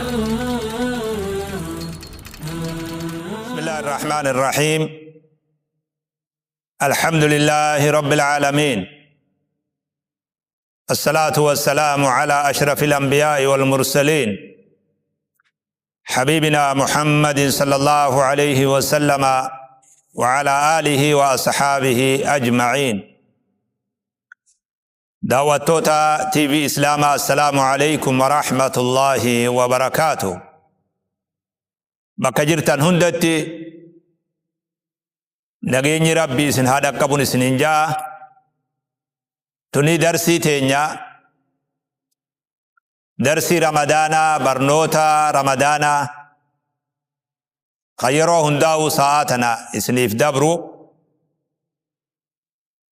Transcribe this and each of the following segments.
بسم الله الرحمن الرحيم. الحمد لله رب العالمين، الصلاة والسلام على أشرف الأنبياء والمرسلين، حبيبنا محمد صلى الله عليه وسلم وعلى آله وأصحابه أجمعين. دعوتوتا تي في إسلام، السلام عليكم ورحمة الله وبركاته. Bakka jirtan hundatti nageenyi Rabbii isin haa dhaqqabun isiniin ja'a. Tuni darsii teenya, darsii Ramadaanaa, barnoota Ramadaanaa kan yeroo hundaa'u sa'aa tana isiniif dabru.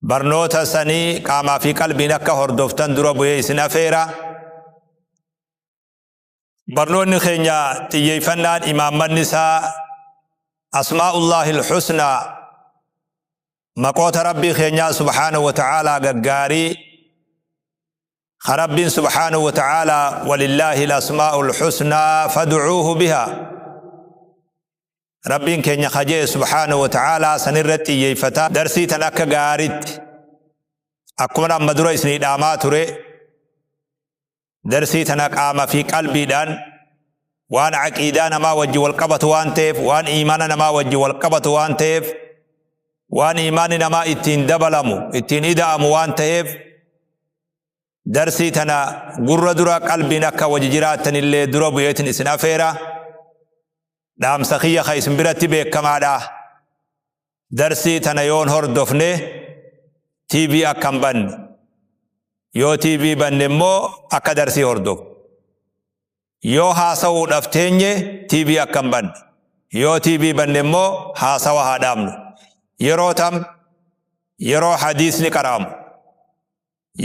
Barnoota sanii qaamaa fi qalbiin akka hordoftan dura bu'ee isin afeera. Barnoonni keenya xiyyeeffannaan imaammanni isaa asmaa'ullaahi al-husnaa, maqoota Rabbii keenyaa subhaanahu wa ta'aalaa gaggaarii, ka Rabbiin subhaanahu wa ta'aalaa walillaahi al-asmaa'ul husnaa fad'uuhu bihaa, Rabbiin keenya kajee subhaanahu wa ta'aalaa sanirratti xiyyeeffata. Darsii tan akka gaaritti akkuma amma dura isinii dhaamaa ture, darsii tana qaama fi qalbiidhaan, waan aqiidaa namaa wajji wal qabatu waan ta'eef, waan iimaana namaa wajji wal qabatu waan ta'eef, waan iimaanni namaa ittiin dabalamu, ittiin ida'amu waan ta'eef, darsii tana gurra dura qalbiin akka wajji jiraattanillee dura bu'eetin isin afeera. Dhaamsa kiyya ka isin biratti beekamaadha. Darsii tana yoon hordofne TV akka hin banne, yoo TV banne immoo akka darsii hordofu. Yoo haasa'uudhaaf teenye TV akka hin banne, yoo TV banne immoo haasawa haa dhaabnu. Yeroo tam? Yeroo hadiisni qara'amu,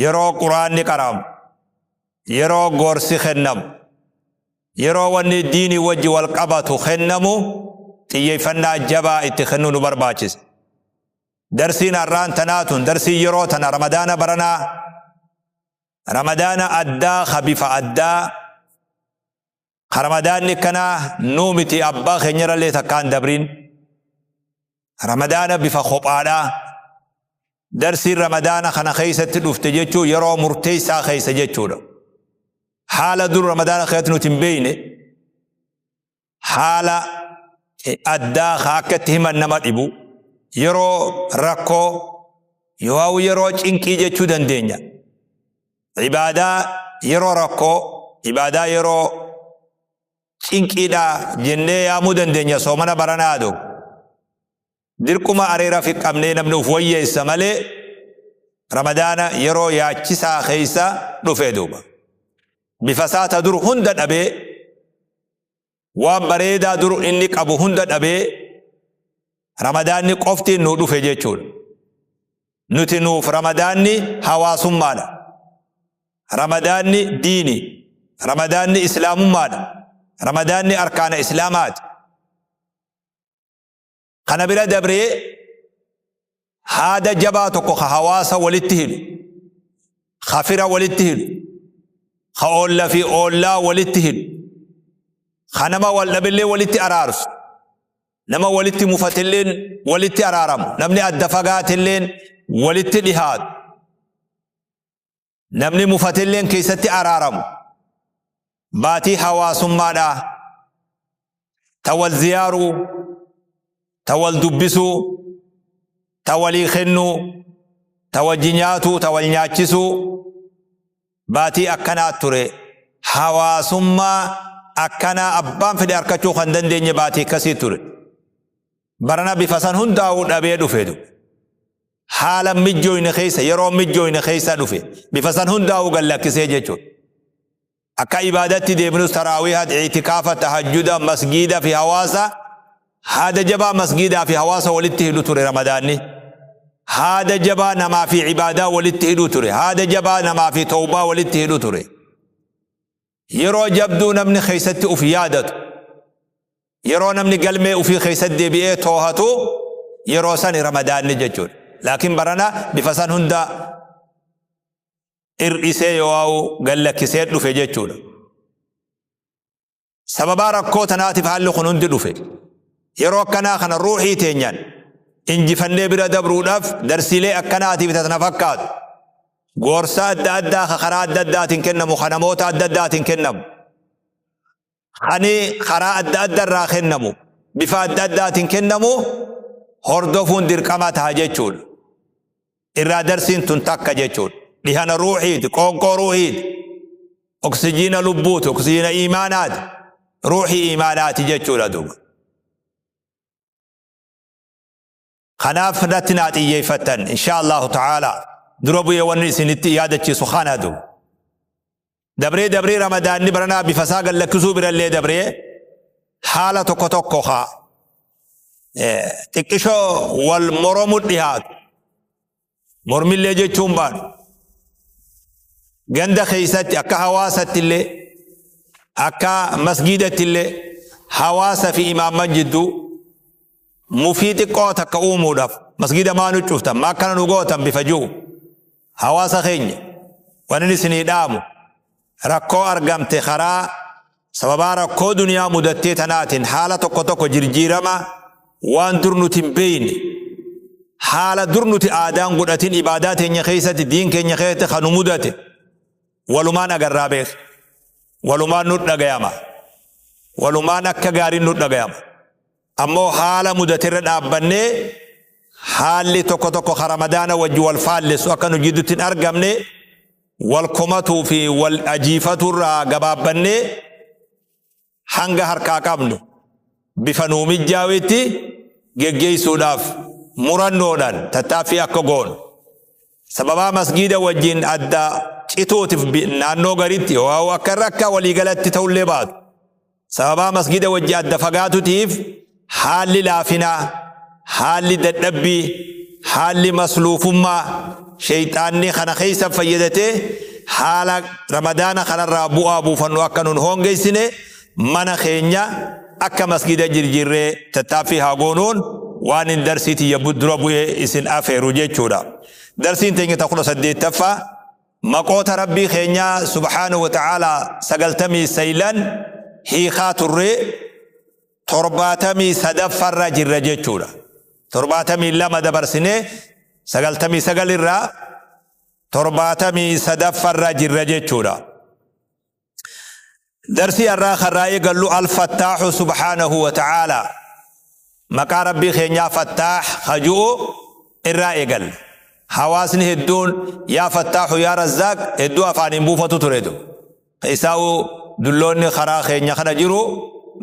yeroo Quraanni qara'amu, yeroo gorsi kennamu, yeroo wanni diinii wajji wal qabatu kennamu, xiyyeeffannaa jabaa itti kennuu nu barbaachisa. Darsiin har'aan tanaatun, darsii yeroo tana Ramadaana baranaa, Ramadaana addaa ka bifa addaa ka Ramadaanni kanaa nuu miti abbaa keenyarallee takkaan dabriin, Ramadaana bifa kophaadhaa. Darsiin Ramadaana kana keessatti dhufte jechuu yeroo murteessaa keessa jechuudha. Haala dur Ramadaana keessatti nuti hin beekne, haala addaa ka akka itti himan nama dhibu, yeroo rakkoo yoo yeroo cinqii jechuu dandeenya. Ibaadaa yeroo rakkoo, ibaadaa yeroo cinqiidha jennee yaamuu dandeenya. Soomana baranaadu dirquma areera fi qabnee namni uf wayyeessa malee, Ramadaana yeroo yaachisaa keessa dhufe duuba. Bifa isaa ta dur hunda dhabee, waan bareedaa dur inni qabu hunda dhabee, Ramadaanni qofti nu dhufe jechuudha. Nuti nuuf Ramadaanni hawaasummaadha. Ramadaanni diini. Ramadaanni islaamummaadha. Ramadaanni arkaana islaamaati. Kana bira dabree haada jabaa tokko ka hawaasa walitti hidhu, ka fira walitti hidhu, ka oolla fi oollaa walitti hidhu, ka nama wal dhabillee walitti araarsu, nama walitti mufatilleen walitti araaramu, namni adda fagaatilleen walitti dhihaatu, namni mufatilleen keessatti araaramu, baatii hawaasummaadhaa, ta wal ziyaaruu, ta wal dubbisuu, ta walii kennuu, ta wajji nyaatuu, ta wal nyaachisuu, baatii akkanaa ture. Hawaasummaa akkanaa abbaan fedhe harkachuu kan dandeenye baatii akkasii ture. Barana bifa san hundaa'uu dhabee dhufeetu. Haala mijjooyne keessa, yeroo mijjooyne keessa dhufe, bifa san hundaa'uu gallakkisee jechuudha. Akka ibaadatti deemnus taraawiha, itikaafa, tahajjuda, masgiida fi hawaasa, haada jabaa masgiidaa fi hawaasa walitti hidhu ture Ramadaanni. Haada jabaa namaa fi ibaadaa walitti hidhu ture. Haada jabaa namaa fi tawbaa walitti hidhu ture. Yeroo jabduu namni keessatti uf yaadatu, yeroo namni galmee ufii keessatti deebi'ee toohatu, yeroo sani Ramadaanni jechuudha. Laakiin barana bifa san hunda hir'isee yoo gallakkisee dhufe jechuudha. Sababaa rakkoo tanaatiif haalli kun hundi dhufe. Yeroo akkanaa kana ruuhii teenyaan injifannee bira dabruudhaaf darsiilee akkanaatiif tana fakkaatu. Gorsa adda addaa ka karaa adda addaatiin kennamu, ka namoota adda addaatiin kennamu, kani karaa adda adda irraa kennamu, bifa adda addaatiin kennamu hordofuun dirqama ta'a jechuudha. Irraa darsiin tun takka jechuudha. Dhihana ruuhiiti, qoonqoo ruuhiiti, oksijiina lubbuuti, oksijiina iimaanaati, ruuhii iimaanaati jechuudha duuba. Kanaaf irratti naa xiyyeeffattan insha Allahu ta'ala dura bu'ee wanni isinitti yaadachiisu kana duuba. Dabree dabree Ramadaanni baranaa bifa isaa gad lakkisuu birallee dabree haala tokko tokko haa xiqqishoo wal moromu dhihaatu. Mormillee jechuun baanu. Ganda keessatti akka hawaasatti illee akka masgiidatti illee hawaasa fi imaamman jidduu mufii xiqqoo takka uumuudhaaf masgiida maa nu cuftan, maa akkana nu gootan bifa ji'u. Hawaasa keenya wanni isinii dhaamu, rakkoo argamte karaa sababaa rakkoo duniyaa mudattee tanaatiin haala tokko tokko jirjiirama waan dur nuti hin beeyne, haala dur nuti aadaan godhatin ibaadaa teenya keessatti, diin keenya keessatti kan nu mudate walumaan agarraa beek, walumaan nu dhagayama, walumaan akka gaariin nu dhagayama. Ammoo haala mudaterra dhaabbannee haalli tokko tokko ka Ramadaana wajji wal faallessu akka nu jidduutti hin argamne, wal komatuu fi wal ajiifaturraa gabaabbannee hanga harkaa qabnu bifa nuu mijjaawetti geggeessuudhaaf murannoodhaan tattaaffii akka goonu. Sababaa masgiida wajjin adda cituutiif naannoo garitti yoo akka irra akka waliigalatti ta'ullee baatu. Sababaa masgiida wajji adda fagaatutiif haalli laafinaa, haalli dadhabbii, haalli masluufummaa sheeyxaanni kana keessa fayyadatee haala Ramadaana kanarraa bu'aa buufannu akka nun hoongeessine, mana keenya akka masgiida jirjiirree tattaaffii haa goonuun waan hin darsii tiyya dura bu'ee isin afeeru jechuudha. Darsiin teenya ta 18ffaa maqoota Rabbii keenyaa subhaanahu wa ta'aalaa 99 hiikaa turree 73ffarra jirra jechuudha. 72 dabarsinee 99 irraa 73ffarra jirra jechuudha. Darsii har'aa karraa eegallu Al-Fattaahu subhaanahu wa ta'aalaa, maqaa Rabbii keenyaa Fattaah kaju'u irraa eegalla. Hawaasni hedduun yaa Fattaahu yaa Razzaaq hedduu afaaniin buufatu turetu. Isaa'u dulloonni karaa keenya kana jiru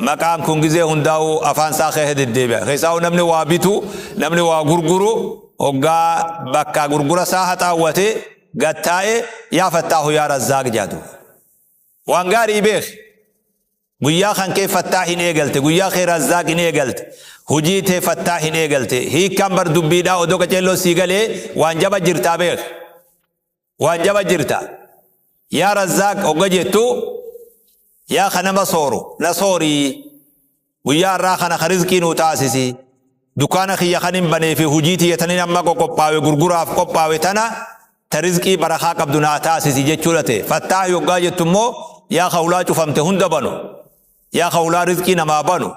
maqaan kun gizee hundaa'u afaan isaa keessa deddeebi'a. Keessaa'u namni waa bitu, namni waa gurguru hoggaa bakka gurgura isaa haxaawwate gattaa'e yaa Fattaahu yaa Razzaaq jedhu. Waan gaarii beek. Guyyaa kan kee Fattaah hin eegalte, guyyaa kee Razzaaq hin eegalte, hojii tee Fattaah hin eegalte. Hiikkaan bar dubbiidhaa odoo qaceelloo sii galee waan jaba jirtaa beek. Waan jaba jirta. Yaa Razzaaq hogga jettu, yaa ka nama sooru na soorii. Guyyaa har'aa kana ka rizqii nuu taasisi. Dukkaana kiyya kan hin banee fi hojii tiyya tanin amma qoqophaawe, gurguraaf qophaawe tana ta rizqii barakaa qabdu naa taasisi jechuudha ta'e. Fattaah yoggaa jettu immoo yaa ka hulaa cufamte hunda banu. Yaa ka hulaa rizqii namaa banu.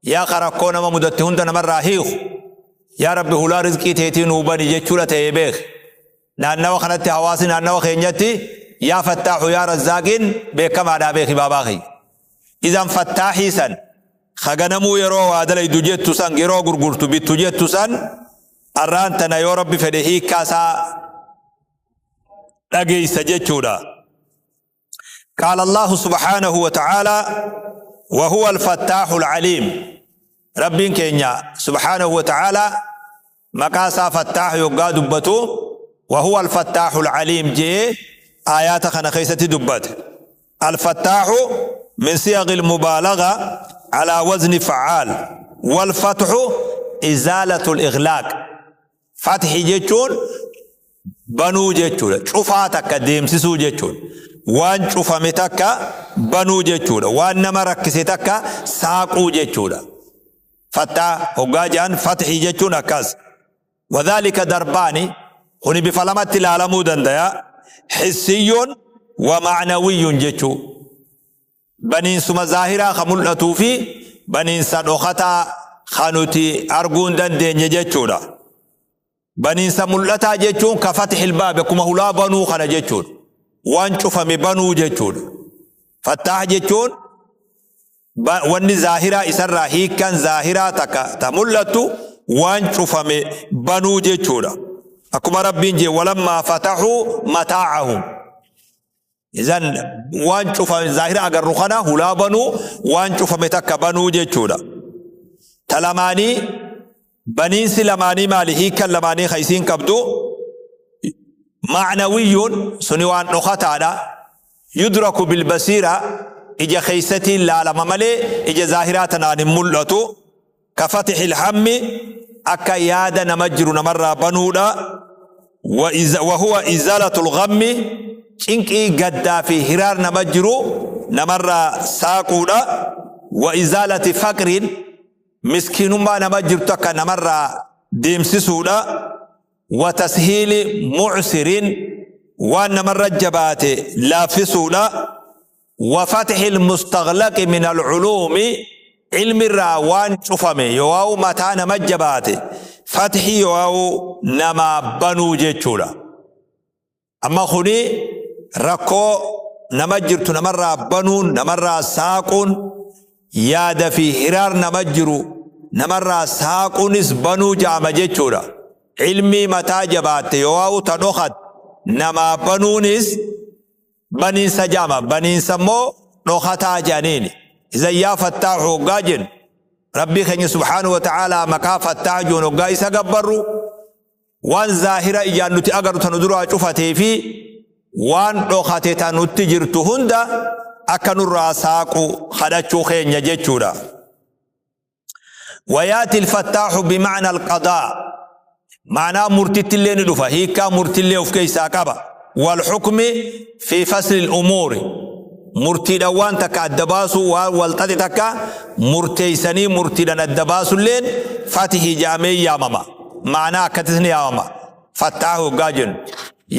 Yaa ka rakkoo nama mudatte hunda namarraa hiiku. Yaa Rabbi, hulaa rizqii teetii nuu bani jechuudha ta'e beek. Naannawa kanatti hawaasni naannawa keenyatti yaa Fattaahu yaa Razzaaqiin beekamaadhaa beeki baabaa kiyya. Idan Fattaahii san kaganamuu yeroo waa dalaydu jettu san, yeroo gurgurtu bittu jettu san, arraan tana yoo Rabbi fedhe hiikkaa isaa dhageeysa jechuudha. قال الله سبحانه وتعالى: وهو الفتاح العليم. ربين كينيا سبحانه وتعالى مقاسا فتاح يقا دبتو وهو الفتاح العليم جي آيات خنا خيسة دبت. الفتاح من صيغ المبالغة على وزن فعال، والفتح إزالة الإغلاق. فتح jechuun banuu jechuudha. Cufaa takka deemsisuu jechuudha. Waan cufame takka banuu jechuudha. Waan nama rakkise takka saaquu jechuudha. Fattaa hoggaa jedhan fathii jechuun akkas. وذلك ضربان, kuni bifa lamatti ilaalamuu danda'a. حسي ومعنوي jechuu. Baniinsuma zaahiraa ka mul'atuu fi baniinsa dhokataa ka nuti arguu hin dandeenye jechuudha. Baniinsa mul'ataa jechuun ka fatihil baabi akkuma hulaa banuu kana jechuudha. Waan cufame banuu jechuudha. Fattaah jechuun wanni zaahiraa isarraa hiikkan zaahiraa takka ta mul'attu waan cufame banuu jechuudha. Akkuma Rabbiin jee walammaa fatahuu mataa'ahum. Izan waan cufame zaahira agarru kana hulaa banuu waan cufame takka banuu jechuudha. Ta lamaanii baniinsi lamaanii maali hiikkan lamaanii ka isiin qabdu ma'nawiyyuun suni waan dhokataadha. Yudraku bilbasiira ija keeysatiin laalama malee ija zaahiraa tanaan hin mul'atu. Ka fatihil hammi akka yaada nama jiru namarraa banuudha. Wahuwa izalatul ghammi cinqii gaddaa fi hiraar nama jiru namarraa saaquudha. Wa izalati faqriin miskiinummaa nama jirtu akka namarraa deemsisuudha. Wa tashiili mu'siriin waan namarra jabaate laaffisuudha. Wa fatihil mustaghlaqi min al-culuumi ilmirraa waan cufame yoo'aa'u mataa nama jabaate fatihii yoo'aa'u namaa banuu jechuudha. Amma kuni rakkoo nama jirtu namarraa banuun namarraa saaquun yaada fi hiraar nama jiru namarraa saaquunis banuu ja'ama jechuudha. Ilmii mataa jabaatte yoo'aa'u ta dhokat namaa banuunis baniinsa ja'ama. Baniinsa immoo dhokataa jedhaniini. Iza yaa fattaahu hoggaa jennu Rabbii keenya subhaanahu wa ta'aalaa maqaa fattaah joon hoggaa isa gabbarru waan zaahira ijaan nuti agarru tanu duraa cufatee fi waan dhokate ta nutti jirtu hunda akka nurraa saaqu kadhachuu keenya jechuudha. Wayaati alfattaahu bima'na alqadaa ma'anaa murtitti illee ni dhufa hiikkaa murtillee of keessaa qaba. Wal hukmi fi fasli umuuri murtiidhaan waan takka adda baasuu waan wal xaxe takka murteessanii murtiidhaan adda baasulleen fatihii jedhamee yaamama. Ma'anaa akkatis ni yaamama. Fattaahu hoggaa jennu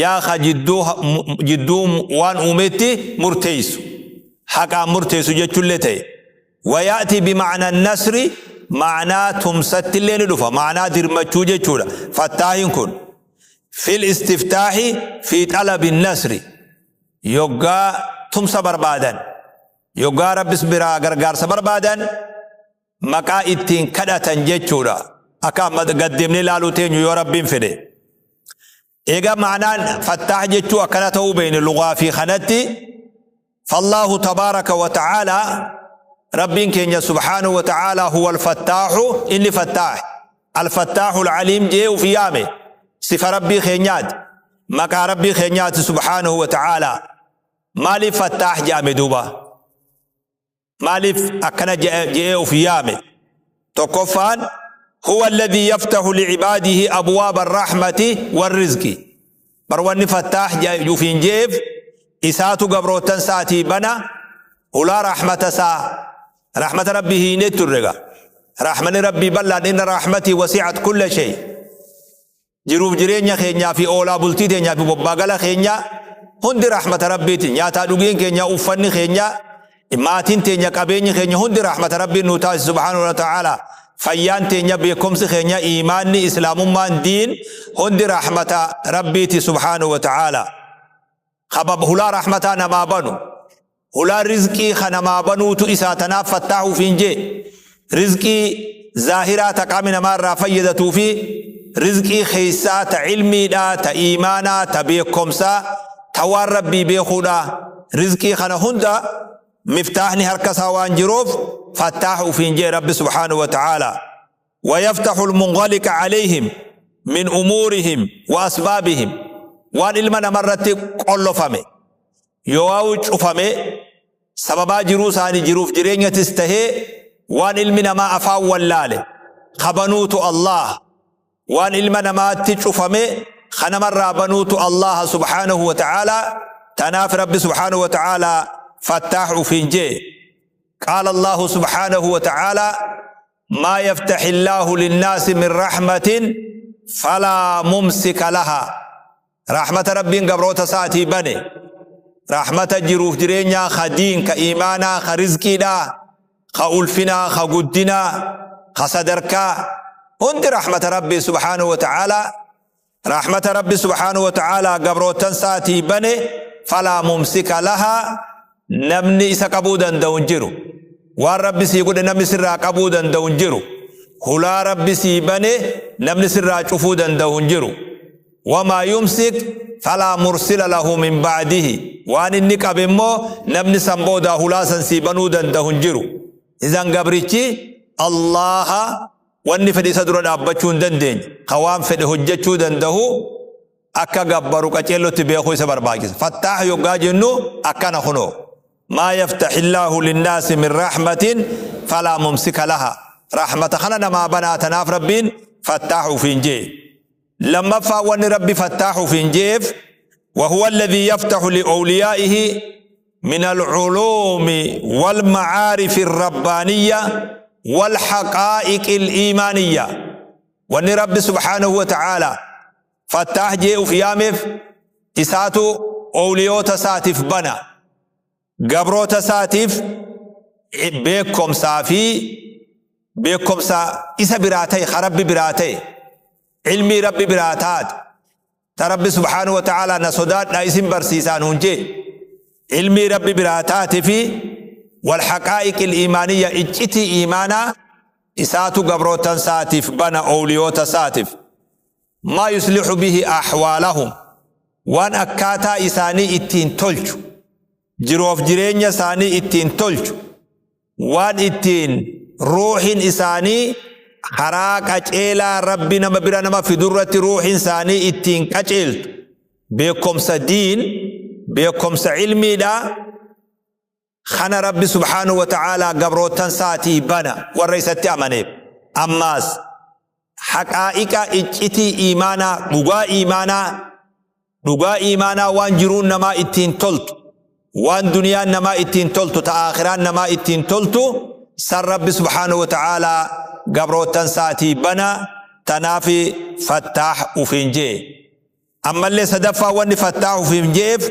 yaa ka jidduu waan uumetti murteessu haqaan murteessu jechuullee ta'e. Wayaatii bima'ana nasri ma'anaa tumsatti illee ni dhufa ma'anaa dirmachuu jechuudha. Fattaahiin kun fil istiftaahi fi xalabi nasri yoggaa tumsa barbaadan yoggaa rabbis biraa gargaarsa barbaadan maqaa ittiin kadhatan jechuudha. Akka amma gaddeemnee ilaaluu teenyu yoo rabbiin fedhe. Egaa ma'anaan fattaah jechuu akkana ta'uu beekne lugaa fi kanatti fallaahu tabaaraka wa ta'aalaa rabbiin keenya subhaanahu wa ta'aalaa huwa alfattaahu inni fattaah alfattaahu alcaliim jee ufi yaame sifa rabbii keenyaati maqaa rabbii keenyaati subhaanahu wa ta'aalaa maaliif fattaah jedhame duuba Maaliif akkana je'ee of yaame? Tokkoffaan huwa alladhii yaftahu li'ibaadihi abwaaba arrahmati warrizqi. Bar wanni fattaah ufiin je'eef isaatu gabroottan isaatii bana hulaa rahmata isaa. Rahmata Rabbii hiinee turre gaa. Rahmanni Rabbii bal'aan inna rahmatii wasi'at kulla shay. Jiruuf jireenya keenyaa fi oolaa bultii teenyaa fi bobbaagala keenya hundi rahmata Rabbiiti. Nyaataa dhugiin keenya, uffanni keenya, maatiin teenya, qabeenyi keenya hundi rahmata Rabbiin nuu taasise subhaanahu wa ta'ala. Fayyaan teenya, beekumsi keenya, iimaanni, islaamummaan, diin hundi rahmata Rabbiiti subhaanahu wa ta'ala. Kabab hulaa rahmataa namaa banu. Hulaa rizqii ka namaa banuutu isaa tanaaf fattaahuuf hin jee. Rizqii zaahiraa ta qaami namaa irraa fayyadatuu fi rizqii keessaa ta ilmiidhaa, ta iimaanaa, ta beekomsaa, ta waan Rabbii beekuudhaa. Rizqii kana hunda miftaahni harka isaa waan jiruuf fattaahuuf hin jee Rabbi subhaanahu wa ta'aalaa. ويفتح المنغلق عليهم من أمورهم وأسبابهم waan ilma namarratti qollofame yoo cufame sababaa jiruu isaanii jiruuf jireenyatis tahee waan ilmi namaa afaan wallaale kabanuutu Allah waan ilma namaatti cufame kanamarraa banuutu Allah subhaanahu wa ta'ala tanaaf rabbi subhaanahu wa ta'ala fattaah ufiin jee qaala Allahu subhaanahu wa ta'ala ما يفتح الله للناس من رحمة فلا ممسك لها رحمة ربي قبروت ساتي بني. Rahmata jiruuf jireenyaa, ka diin, ka iimaanaa, ka rizqiidhaa, ka ulfinaa, ka guddinaa, ka sadarkaa, hundi rahmata Rabbii subhaanahu wa ta'aalaa. Rahmata Rabbi subhaanahu wa ta'aalaa gabrootan saatii bane, falaa mumsika lahaa, namni isa qabuu danda'u hin jiru. Waan Rabbi sii godhe namni sirraa qabuu danda'u hin jiru. Hulaa Rabbi sii bane namni sirraa cufuu danda'u hin jiru. Wamaa yumsik falaa mursila lahu min ba'dihi, waan inni qabe immoo namni san boodaa hulaa san sii banuu danda'u hin jiru. Idan gabrichi Allaha wanni fedhe isa dura dhaabbachuu hin dandeenye, ka waan fedhe hojjechuu danda'u akka gabbaru qaceellotti beekuu isa barbaachisa. Fattaah yoggaa jennu akkana kunoo. Maa yaftaxillaahu linnaasi min rahmatin falaa mumsika laha. Rahmata kana namaa banaa, tanaaf Rabbiin fattaah ufiin jee. Lammaffaa, wanni Rabbi fattaah ufiin jeef, وهو الذي يفتح لأوليائه من العلوم والمعارف الربانية والحقائق الإيمانية. وأن رب سبحانه وتعالى fattaah jee uf yaameef, isaatu owliyoota isaatiif bana, gabroota isaatiif beekomsaa fi beekomsa isa biraa ta'e, ka Rabbi biraa ta'e, ilmii Rabbi biraa taate, ta Rabbi subhaanahu wa ta'aalaa na sodaadhaa isin barsiisaan hunjee, ilmii Rabbi biraa taate fi والحقائق الإيمانية, iccitii iimaanaa isaatu gabrootan isaatiif bana, owliyoota isaatiif. ما يصلح به أحوالهم, waan akkaataa isaanii ittiin tolchu, jiroof jireenya isaanii ittiin tolchu, waan ittiin ruuhin isaanii karaa qaceelaa Rabbi nama bira nama fidurratti ruuhin isaanii ittiin qaceeltu, beekomsa diin, beekomsa ilmiidha kana Rabbi subhaanahu wa ta'aalaa gabrootan isaatii bana warra isatti amaneef. Ammaas haqaa'iqa iccitii iimaanaa, dhugaa iimaanaa, dhugaa iimaanaa, waan jiruun namaa ittiin toltu, waan duniyaan namaa ittiin toltu, ta aakhiraan namaa ittiin toltu san Rabbi subhaanahu wa ta'aalaa gabrootan isaatii bana. Tanaafi fattaah ufiin jee. Ammallee sadaffaa, wanni fattaah ufiin jeef,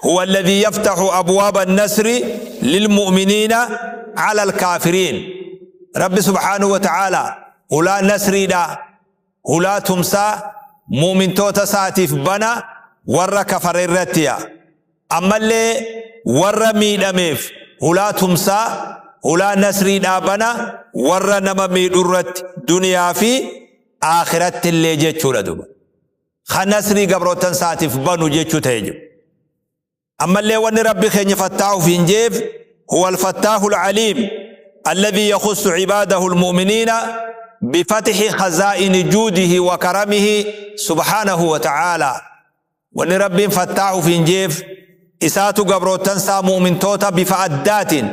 هو الذي يفتح أبواب النصر للمؤمنين على الكافرين. رب سبحانه وتعالى hulaa nasriidha, hulaa tumsaa mu'mintoota isaatiif bana warra kafare irrattiya. Ammallee warra miidhameef hulaa tumsaa, hulaa nasriidhaa bana warra nama miidhu irratti, duniyaa fi aakiratti illee jechuudha duba. Ka nasrii gabrootan isaatiif banu jechuu ta'e jiru. Ammallee wanni Rabbi keenya fattaahuuf hin jeef, هو الفتاح العليم الذي يخص عباده المؤمنين بفتح خزائن جوده وكرمه سبحانه وتعالى. وان رب fattaahuuf hin jeef, isaatu gabrootansaa mu'mintoota bifa addaatiin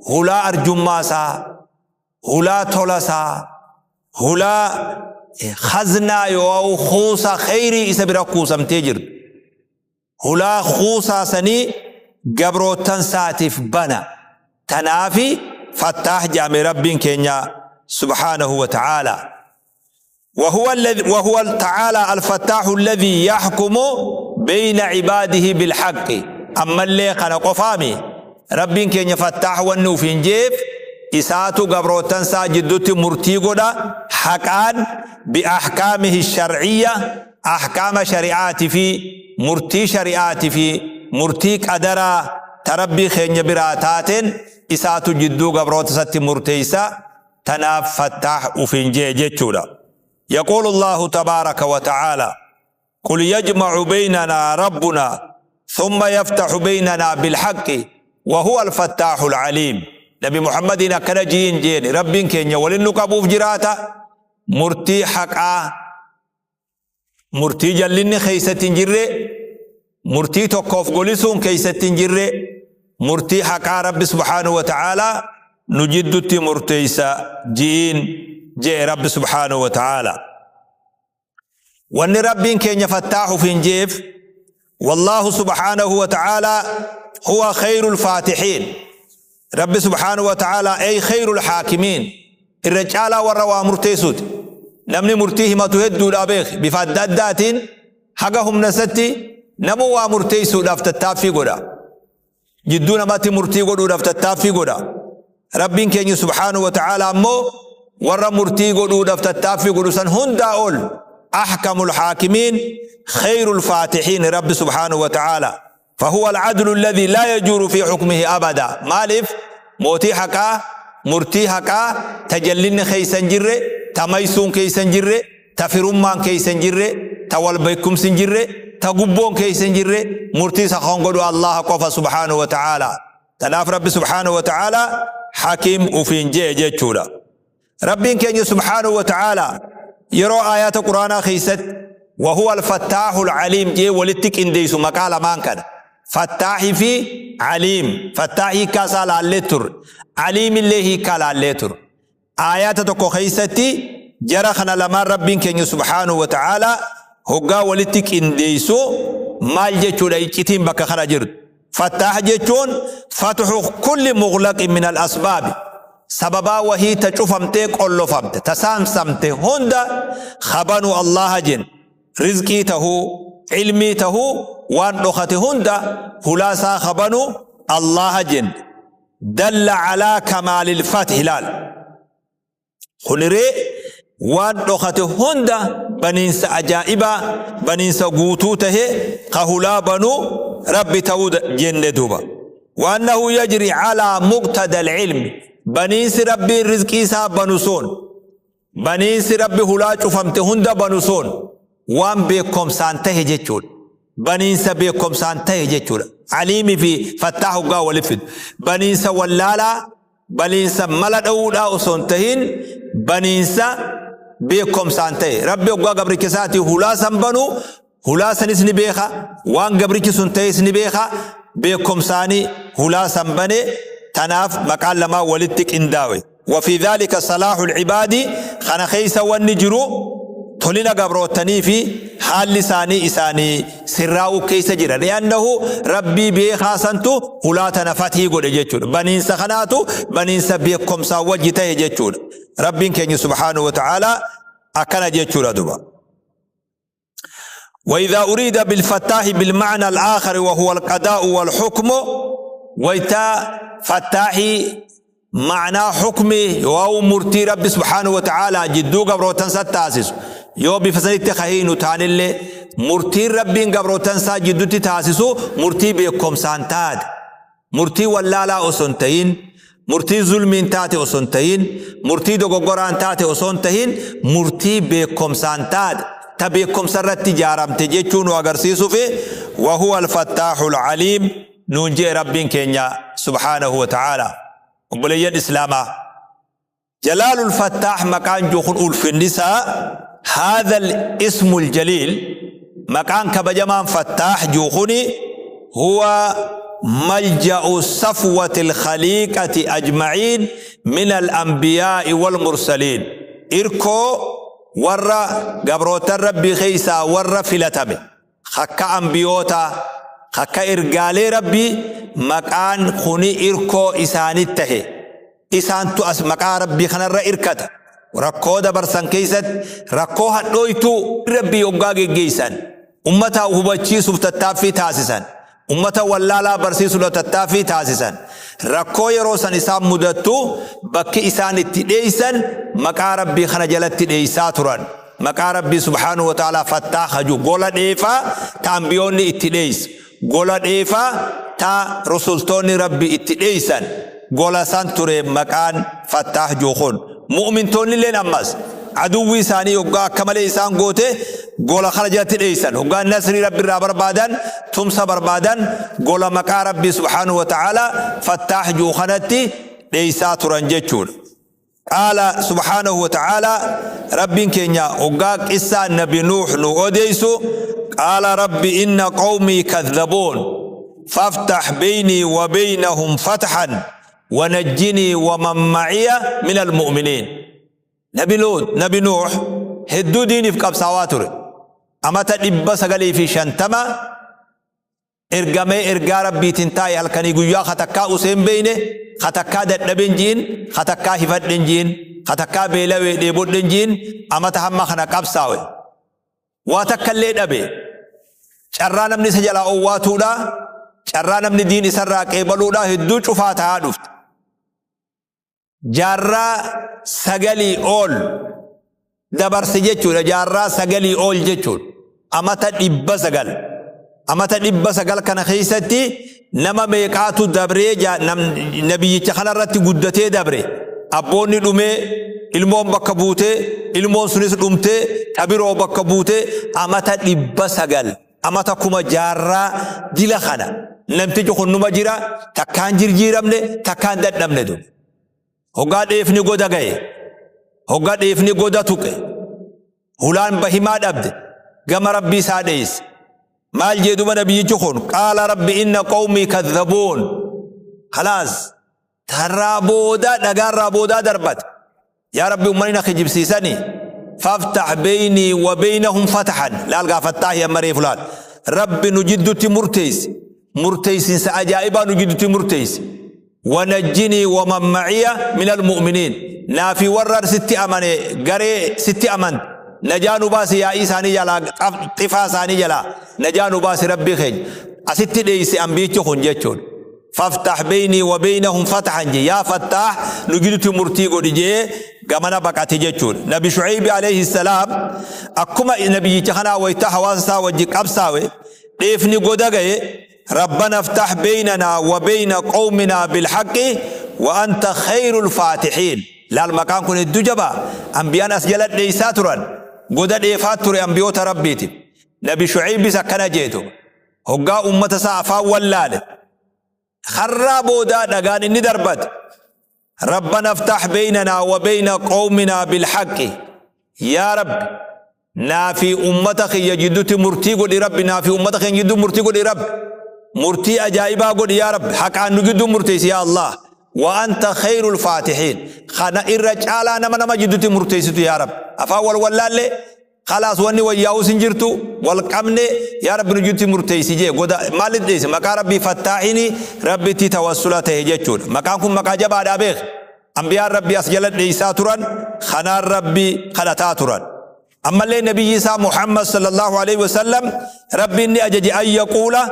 hulaa arjummaasaa, hulaa tolasaa, hulaa khaznaa yoo kuusa kheyrii isa bira kuusamtee jirtu, hulaa kuusaa sanii gabrootan saatiif bana. Tanaafi fattaah jaame Rabbiin keenya subhaanahu wa ta'ala. وهو الذي وهو تعالى الفتاح الذي يحكم بين عباده بالحق. أما اللي خنا قفامي ربين كين فتاح ونو جيف، isaatu gabrootan isaa jidduutti murtii godha haqaan, بأحكامه الشرعية, ahkaama shari'aatii fi murtii shari'aatii fi murtii qadaraa ta Rabbii keenya biraa taateen isaatu jidduu gabroota isatti murteeysa. Tanaaf fattaah ufiin jee jechuudha. يقول الله تبارك وتعالى: قل يجمع بيننا ربنا ثم يفتح بيننا بالحق وهو الفتاح العليم. نبي محمد akkana jiin jeeni, Rabbiin keenya walin nu qabuuf jiraata, murtii haqaa, murtii jallinni keeysatti hin jirre, murtii tokkoof golisuun keeysatti hin jirre, murtii haqaa Rabbi subhaanahu wa ta'aalaa nu jiddutti murteeysa ji'iin jee Rabbi subhaanahu wa ta'aalaa. Wanni Rabbiin keenya fattaahuuf hin jeef, والله سبحانه وتعالى هو خير الفاتحين. رب سبحانه وتعالى أي خير الحاكمين, الرجال warra waa murteessuuti. Namni murtii himatu hedduudha beek, bifa adda addaatiin haga humna isatti namu waa murteessuudhaaf tattaaffii godha. Jidduu namatti murtii godhuudhaaf tattaaffii godha. Rabbiin keenya subhaanahu wa ta'ala ammoo warra murtii godhuudhaaf tattaaffii godhu san hundaa ol, ahkamul haakimiin, khayrul faatihiin Rabbi subhaanahu wa ta'ala. فهو العدل الذي لا يجور في حكمه أبدا. Maaliif? Mootii haqaa, murtii haqaa tajallinni keessa hin jirre, ta maysuun keessa hin jirre, ta firummaan keessa hin jirre, ta wal beekumsi hin jirre, ta gubboon keessa hin jirre, murtii isa kan godhu Allaha qofa subhaanahu wa ta'ala. Tanaaf Rabbi subhaanahu wa ta'ala hakiim ufiin jee jechuudha. Rabbiin keenya subhaanahu wa ta'ala yeroo aayaata Quraanaa keessatti وهو الفتاح العليم jee walitti qindeessu maqaa lamaan kana. Fattaahi fi Aliim. Fattaah hiikkaa isaa laallee turre. Aliim illee hiikkaa laallee turre. Aayaata tokko keessatti jara kana lamaan Rabbiin keenya subhaanahu wa ta'ala hoggaa walitti qindeessu maal jechuudha iccitiin bakka kana jirtu? Fattaah jechuun fathu kulli mughlaqin min al-asbaabi. Sababaa wahii ta cufamtee qollofamte, ta saamsamte hunda khabanu Allaha jenna. Rizqii tahuu, ilmii tahuu, waan dhokate hunda hulaasaa khabanu Allaha jenna. Dalla calaa kamaalil fathi ilaal. Kuniree waan dhokate hunda baniinsa ajaa'ibaa, baniinsa guutuu tahe ka hulaa banuu Rabbi ta'uu jenne duuba. وأنه يجري على مقتضى العلم. Baniinsi Rabbiin rizqii isaa banu sun, baniinsi Rabbi hulaa cufamte hunda banu sun waan beekomsaan tahe jechuudha. Baniinsa beekomsaan tahe jechuudha. Aliimii fi Fattaah hoggaa walitti fidu. Baniinsa wallaalaa, baniinsa mala dha'uudhaa osoo hin tahin, baniinsa beekomsaan tahe. Rabbi hoggaa gabricha isaatii hulaa san banu, hulaa sanis ni beeka, waan gabrichi sun ta'es ni beeka, beekomsaanii hulaa san bane. Tanaaf maqaan lamaan walitti qindaawe. وفي ذلك صلاح العباد. Kana keessa wanni jiru tolina gabrootanii fi haalli isaanii isaanii sirraa'uu keessa jira. لأنه Rabbii beekaa santu hulaa tana fatii godhe jechuudha. Baniinsa kanaatu baniinsa beekomsaan wajji ta'e jechuudha. Rabbiin keenya subhaanahu wa ta'ala akkana jechuudha duba. وإذا أريد بالفتاح بالمعنى الآخر وهو القضاء والحكم، ويتا فتاحي معنى حكمي واو murtii Rabbi سبحانه وتعالى jidduu gabrootan taasisu yoo bifa sanitti kahiinu taanillee, murtiin Rabbiin gabrootan isaa jidduutti taasisu murtii beekomsaan taate, murtii wallaalaa osoo hin tahin, murtii zulmiin taate osoo hin tahin, murtii dogoggoraan taate osoo hin tahin, murtii beekomsaan taate, ta beekomsa irratti ijaaramte jechuu nu agarsiisuufi وهو الفتاح العليم nuun jee Rabbiin keenya سبحانه وتعالى. Obboleeyyan Islaamaa, جلال الفتاح maqaan jiru kun ulfinni isaa، هذا الاسم الجليل, maqaan kabajamaan Fattaah jiru kuni, هو ملجأ صفوة الخليقة أجمعين من الأنبياء والمرسلين. Irkoo warra gabroota Rabbii keessaa warra filatame, akka ambiyoota, akka ergaalee Rabbii, maqaan kuni irkoo isaanit tahe. Isaantu as maqaa Rabbii kanarra irkata. Rakkoo dabarsan keessatti, rakkoo hadhooytuu Rabbii hoggaa geggeessan, ummata hubachiisuuf tattaaffii taasisan, ummata wallaalaa barsiisuuf tattaaffii taasisan, rakkoo yeroo san isaan mudattu bakki isaan itti dheeysan maqaa Rabbii kana jalatti dheeysaa turan. Maqaa Rabbii سبحانه وتعالى Fattaah haju, gola dheefaa ta ambiyoonni itti dheeysu, gola dheefaa ta rusultoonni Rabbii itti dheeysan, gola san ture maqaan Fattaah jiru kun. Mu'mintoonni illeen ammas aduwwi isaanii hoggaa akka malee isaan goote gola kana jalatti dheeysan. Hoggaa nasrii Rabbi irraa barbaadan, tumsa barbaadan, gola maqaa Rabbii سبحانه وتعالى Fattaah jiru kanatti dheeysaa turan jechuudha. قال سبحانه وتعالى، Rabbiin keenya hoggaa qissaa Nabi Nuux nu odeessu: قال رب إن قومي كذبون فافتح بيني وبينهم فتحا ونجني ومن معي من المؤمنين. Nabi Luut, Nabi Nuux hedduu diiniif qabsaawaa ture. Amata 950 ergamee ergaa Rabbiitiin taa'e. Halkanii guyyaa katakkaa useen beeyne, katakkaa dadhaben jiin, katakkaa hifadhen jiin, katakkaa beelawee dheebodhen jiin. Amata hamma kana qabsaawe, waa takka illee dhabe. Carraa namni isa jalaa owwaatuudha. Carraa namni diin isarraa qeebaluudhaa hedduu cufaa tahaa dhufte. Jaarraa 9 ol dabarse jechuudha. Jaarraa 9 ol jechuudha. Amata 900. Amata 900 kana keessatti nama meeqaatu dabree nabiyyicha kanarratti guddatee dabre. Abboonni dhumee, ilmoon bakka buutee, ilmoon sunis dhumtee, xabiroo bakka buutee, amata 900. Amata kuma jaarraa dila kana. Namtichi kun numa jira, takkaan jirjiiramne, takkaan dadhabne dur. Hoggaa dheefni goda ga'e, hoggaa dheefni goda tuqe, hulaan bahimaa dhabde, gama rabbii isaa dheeyse. Maal jee duba nabiyyichi kun? Qaala rabbi inna qawmii kadhabuun. Khalaas, tarraa boodaa, dhagaarraa boodaa darbate. Yaa rabbi, ummanni na kijibsiisanii. Faftah beynii wa beynahum fatahan. Laal gaa fattaahi amma reefu laal. Rabbi nu jiddutti murteessi. Murteessinsa ajaa'ibaa nu jiddutti murteessi. Wanajjinii wa man maciya minal mu'miniin. Naafi warra sitti amane, garee sitti amante. Najaa nu baasi yaa'ii isaanii jalaa, xifaa isaanii jalaa. Najaa nu baasi rabbii keenya. Asitti dheeyse ambiyichi kun jechuudha. Faftah beynii wa beynahum fatahan jee, yaa fattaah nu giddutti murtii godhi jee gamana baqate jechuudha. Nabi Shu'aybi alayhi salaam akkuma nabiyyicha kanaa wayta hawaasa isaa wajji qabsaawe, dheefni goda gaye, rabbana iftah beynanaa wa beyna qawminaa bilhaqqi wa anta khayrul faatihiin. Laal, maqaan kun hedduu jabaa. Ambiyaan as jala dheeysaa turan. Goda dheefaa ture ambiyoota rabbiiti. Nabi Shu'aybis akkana jeetu. Hoggaa ummata isaa afaan wallaale. Harraa boodaa dhagaan inni darbate. Rabbana iftah beynanaa wa beyna qawminaa bilhaqqi. Yaa Rabbi, naafi ummata kiyya jidduutti murtii godhi Rabbi, naafi ummata keenya jidduu murtii godhi Rabbi. Murtii ajaa'ibaa godhi yaa Rabbi, haqaan nu gidduu murteessi yaa Allah. Wa anta khayrul faatihiin. Kana irra caalaa nama nama jidduutti murteessitu yaa Rabbi. Afaan wal wallaallee, khalaas, wanni wayyaa'us hin jirtu, wal qabne, yaa Rabbi nu jidduutti murteessi jee goda maalitti dheesse? Maqaa Rabbii fattaahini Rabbitti tawassula ta'e jechuudha. Maqaan kun maqaa jabaadhaa beek. Ambiyaan Rabbii as jala dheessaa turan, kanaan Rabbi kadhataa turan. Ammallee nabiyyi isaa Muhammad sallallahu alaihi wasallam Rabbiin ni ajaje an yaquula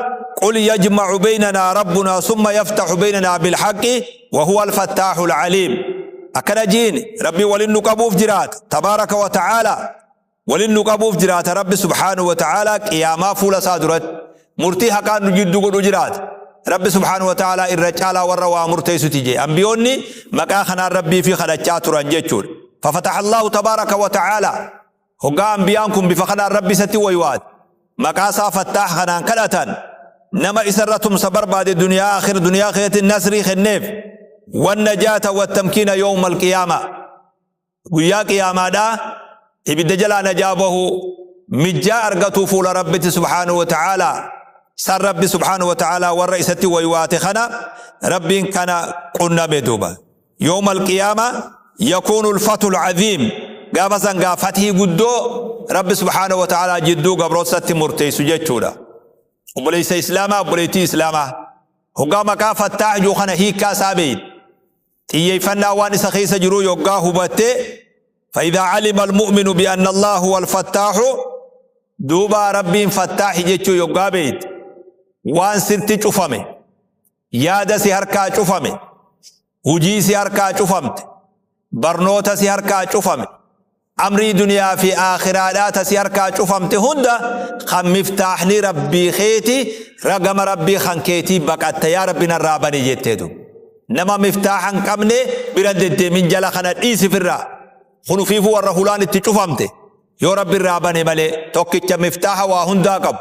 qul yajma'u baynanaa rabbunaa summa yaftahu baynanaa bilhaqqi wa huwa alfattaahu alaliim. Akkana jiin Rabbi walin nu qabuuf jiraata, tabaaraka wa ta'aala, walin nu qabuuf jiraata Rabbi subhaanahu wa ta'aala. Qiyaamaa fuula isaa duratti murtii haqaan nu jidduu godhu jiraata. Rabbi subhaanahu wa ta'aala irra caalaa warra waa murteessuti jee. Ambiyoonni maqaa kanaan Rabbii fi kadhachaa turan jechuudha. Fafataha Allahu tabaaraka wa ta'aala. Hoggaa ambiyaan kun bifa kanaan Rabbi isatti waywaate, maqaa isaa fattaah kanaan kadhatan, nama isarra tumsa barbaade duniyaa akhir duniyaa keessatti nasrii kenneef, wannajaata wattamkiina yawma alqiyaama, guyyaa qiyaamaadhaa ibidda jalaa najaa bahu, mijjaa argatuu fuula Rabbitti subhaanahu wa ta'aala. San Rabbi subhaanahu wa ta'aala warra isatti waywaate kana Rabbiin kana qunname duuba. Yawma alqiyaama yakuunu alfathu alcaziim, gaafa san gaa fathii guddoo Rabbi subhaanahu wa ta'aala jidduu gabrootatti murteessu jechuudha. Obboleessa islaamaa, obboleettii islaamaa, hoggaa maqaa fattaah jiru kana hiikkaa isaa beeyne, xiyyeeffannaa waan isa keessa jiru yoggaa hubatte, فإذا علم المؤمن بأن الله هو الفتاح، دوبا ربين فتاح جechuu yoggaa beeyte, waan sirti cufame, yaada si harkaa cufame, hujii si harkaa cufamte, barnoota si harkaa cufame, amrii duniyaa fi aakhiraadhaa ta si harkaa cufamte hunda kan miftaaxni rabbii keeti, ragama rabbii kan keetii baqatta, yaa rabbi narraa bani jetteetu. Nama miftaaxa hin qabne bira deddeemin, jala kana dhiisifirraa. Kun ufiifuu warra hulaan itti cufamte, yoo rabbi irraa bane malee. Tokkicha miftaaxa waa hundaa qabu,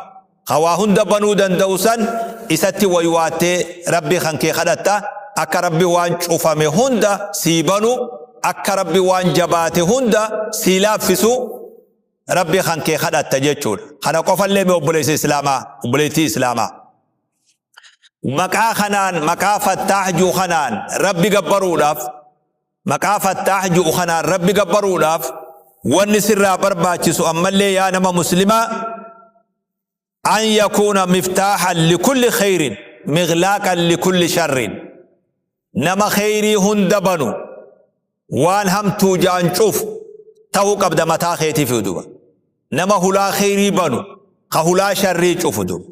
ka waa hunda banuu danda'u san isatti waywaattee rabbii kan kee kadhatta, akka rabbi waan cufame hunda sii banu, akka rabbi waan jabaate hunda sii laaffisu rabbi kan kee kadhatta jechuudha. Kana qofallee mee, obboleessa islaamaa, obboleettii islaamaa, maqaa kanaan, maqaa fattaah jiru kanaan rabbi gabbaruudhaaf, maqaa fattaah jiru kanaan rabbi gabbaruudhaaf wanni sirraa barbaachisu ammallee, yaa nama muslimaa, an yakuuna miftaaxan likulli khayrin miqlaaqan likulli sharrin, nama khayrii hunda banu, waan hamtuu ja'an cufu ta'uu qabda mataa keetiif. Duba nama hulaa khayrii banu, ka hulaa sharrii cufu duba.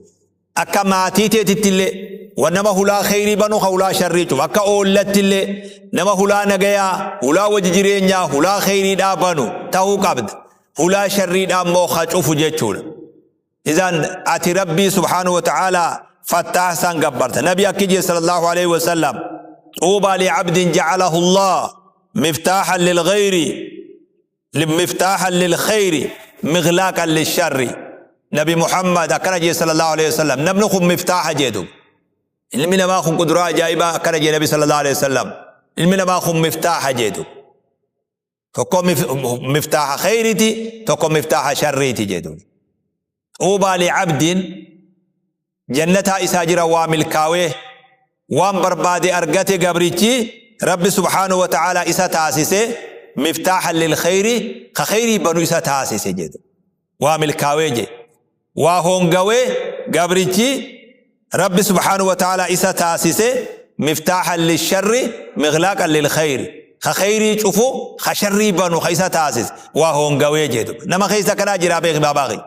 Akka maatii teetittillee wan nama hulaa kheyrii banu ka hulaa sharrii cufu. Akka oollattillee nama hulaa nagayaa, hulaa wajji jireenyaa, hulaa kheyriidhaa banu tahuu qabda. Hulaa sharriidhaa immoo ka cufu jechuudha. Izan ati Rabbii subhaanahu wa ta'aalaa fattaah san gabbarta. Nabi akki jee sallallahu alayhi wa sallam xuubaa li'abdin ja'alahu Allah miftaahan lilghayri miftaahan lilkhayri miglaaqan lisharri. Nabi Muhammad akkana jee sallallahu alayhi wa sallam namni kun miftaaha jeedu. Ilmi namaa kun kuduraa ajaa'ibaa akkana jee Nabi sallallahu alayhi wa sallam. Ilmi namaa kun miftaaha jeedu. Tokko miftaaha khayriti, tokko miftaaha sharriiti jedhu. Xuubaa li'abdiin jannataa isaa jira waa milkaawee waan barbaade argate gabrichi Rabbi subhaanahu wa ta'aalaa isa taasise miftaaha lil khayri ka khayrii banu isa taasise jedhu. Waa milkaawee jedhe. Waa hoongawee gabrichi Rabbi subhaanahu wa ta'aalaa isa taasise miftaahan lisharri miglaaqan lilkhayri ka khayrii cufu ka sharrii banu ka isa taasise waa hoongawee jedhu. Nama keessa akkanaa jiraa beeki baabaa.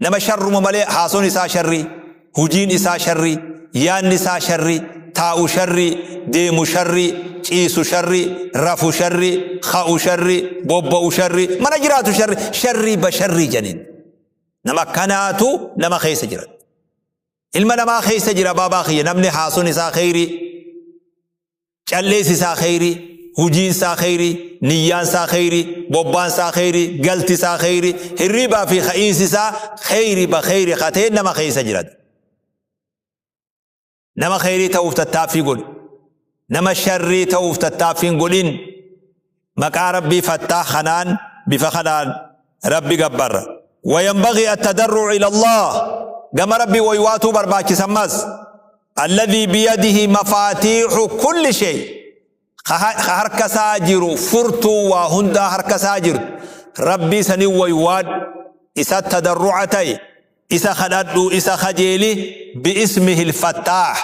Nama sharruma malee haasoon isaa sharrii, hujiin isaa sharrii, yaanni isaa sharrii, taa'u sharrii, deemu sharrii, ciisu sharrii, rafu sharrii, ka'u sharrii, bobba'u sharrii, mana jiraatu sharrii, sharrii basharrii janiin. Nama akkanaatu nama keessa jira. Ilma namaa keessa jira baabaa kiyya namni haasoon isaa kheyrii, calleessi isaa kheyrii, hujiin isaa kheyrii, niyyaan isaa kheyrii, bobbaan isaa kheyrii, galti isaa kheyrii, hirriibaa fi ka'iinsi isaa kheyrii ba kheyrii katee nama keessa jira. Nama kheyrii ta'uuf tattaaffii godhi. Nama sharrii ta'uuf tattaaffii hin godhin. Maqaa Rabbii Fattaah kanaan bifa kanaan Rabbi gabbarra. Wayanbagii attadarru'u ila Allah. Gama Rabbii waywaatuu barbaachisa ammas. Alladhii biyadihi mafaatiihu kulli shay. Ka harka isaa jiru furtuu waa hundaa harka isaa jirtu. Rabbii sanii waywaadhu. Isa tadarru'a ta'e. Isa kadhadhu, isa kajeeli, bi'ismihil fattaah,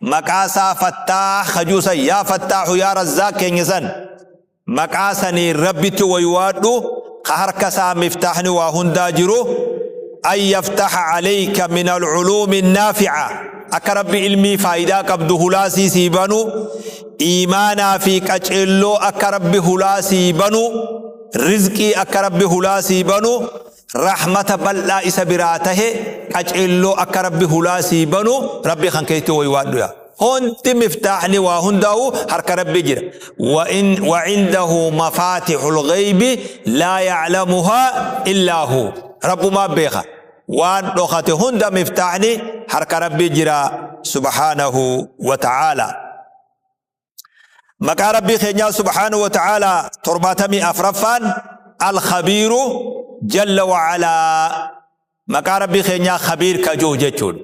maqaa isaa fattaah kajuu san, yaa fattaahu yaa razzaaq keenya san, maqaa saniin Rabbitti waywaadhu, ka harka isaa miftaahni waa hundaa jiru, an yaftaha alayka min alculuumi naafi'a, akka Rabbi ilmii faayidaa qabdu hulaa sii sii banu, iimaanaa fi qaceelloo akka Rabbi hulaa sii banu, rizqii akka Rabbi hulaa sii banu, Rahmata bal'aa isa biraa tahe qaceelloo akka Rabbi hulaa sii banu Rabbi kan keetti waywaadhu yaa. Hundi miftaahni waa hundaa'u harka Rabbi jira. Wa indahu mafaatihul ghaybi laa ya'lamuhaa illaa hu. Rabbumaa beeka. Waan dhokate hunda miftaahni harka Rabbi jira subhaanahu wa ta'aala. Maqaa Rabbii keenyaa subhaanahu wa ta'aalaa 74ffaan Al-Khabiiru jalla wa alaa. Maqaa Rabbii keenyaa Khabiir kajuu jechuudha.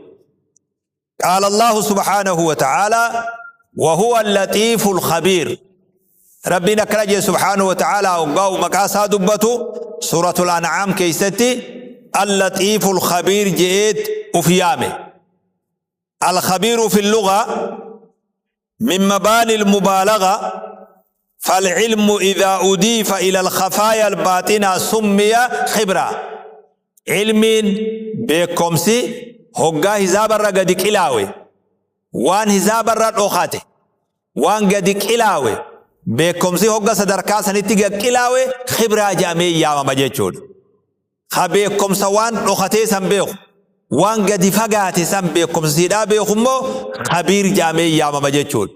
Qaala Allahu subhaanahu wa ta'aalaa wa huwa al-latiifu al-khabiir. Rabbiin akkana jee subhaanahu wa ta'aalaa hoggaa maqaa isaa dubbatu suuratul An'aam keessatti al-latiifu al-khabiir je'eet uf yaame. Al-khabiiru fi lughaa من مباني المبالغة فالعلم إذا أضيف إلى الخفايا الباطنة سمي خبرة. علم beekomsi hoggaa hizaabarra gadi qilaawe waan hizaabarra dhokate waan gadi qilaawe beekomsi hogga sadarkaa sanitti gad qilaawe khibraa jedhamee yaamama jechuudha. Ka beekomsa waan dhokatee san beeku, waan gadi fagaate san beekomsa siidhaa beeku immoo khabiir jedhamee yaamama jechuudha.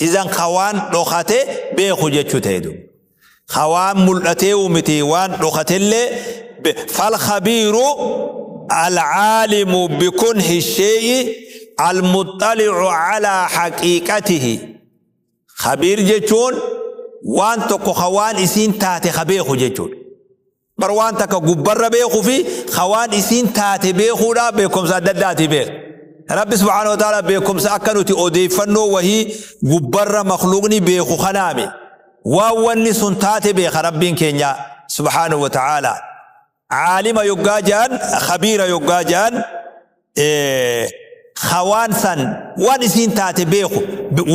Izan ka waan dhokate beeku jechuu ta'e duuba. Ka waan mul'atee miti waan dhokatellee fal khabiiru alcaalimu bikunhi shee'i almuxxalicu calaa haqiiqatihi. Khabiir jechuun waan tokko ka waan isiin taate ka beeku jechuudha. Bar waan takka gubbarra beekuu fi ka waan isiin taate beekuudha beekumsa adda addaati beeka. Rabbi subhaanahu wa ta'ala beekumsa akka nuti odeeffannoo wahii gubbarra makhluuqni beeku kanaami. Waan wanni sun taate beeka Rabbiin keenya subhaanahu wa ta'ala. Aalima yoggaa jedhan, khabiira yoggaa jedhan, ka waan san waan isiin taate beeku,